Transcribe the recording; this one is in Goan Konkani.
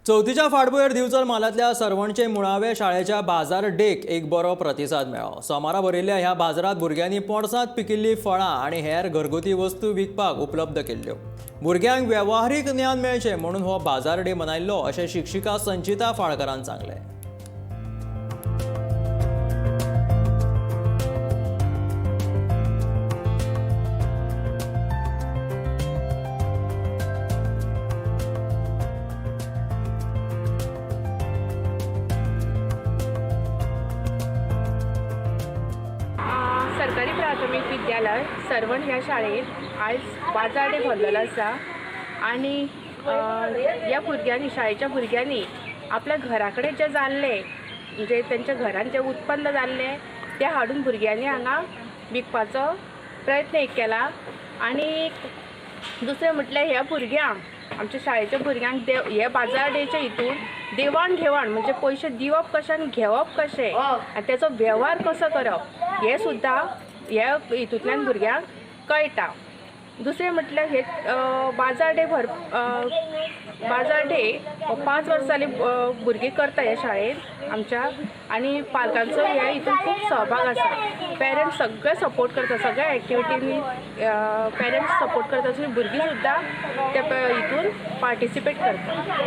चवथीच्या फाटभुंयेर दिवचल म्हालांतल्या सरवणचे मुळावे शाळेच्या बाजार डेक एक बरो प्रतिसाद मेळ्ळो. सोमारा भरिल्ल्या ह्या बाजारांत भुरग्यांनी पोरसांत पिकिल्लीं फळां आनी हेर घरगुती वस्तू विकपाक उपलब्ध केल्ल्यो. भुरग्यांक वेव्हारीक ज्ञान मेळचें म्हणून हो बाजार डे मनयल्लो अशें शिक्षिका संचिता फाळकरान सांगलें. सरकारी प्राथमीक विद्यालय सरवण ह्या शाळेंत आयज बाजार डे भरलेलो आसा आनी ह्या भुरग्यांनी, शाळेच्या भुरग्यांनी आपल्या घरा कडेन जें जाल्लें, म्हणजे तेंच्या घरान जें उत्पन्न जाल्लें तें हाडून भुरग्यांनी हांगा विकपाचो प्रयत्न एक केला. आनी दुसरें म्हटल्यार ह्या भुरग्यांक, आमच्या शाळेच्या भुरग्यांक हे बाजार डेच्या हितून देवाण घेवाण, म्हणजे पयशे दिवप कशें आनी घेवप कशें आनी तेचो वेव्हार कसो करप हें सुद्दां ह्या हितूंतल्यान भुरग्यांक कळटा. दुसरें म्हटल्यार हे बाजार डे बाजार डे 5 वर्सां जालीं भुरगीं करता ह्या शाळेंत आमच्या, आनी पालकांचो ह्या हितून खूब सहभाग आसा. पेरंट्स सगळे सपोर्ट करता, सगळ्या एक्टिविटींनी पेरंट्स सपोर्ट करता, तशें भुरगीं सुद्दां त्या हितून पार्टिसिपेट करता.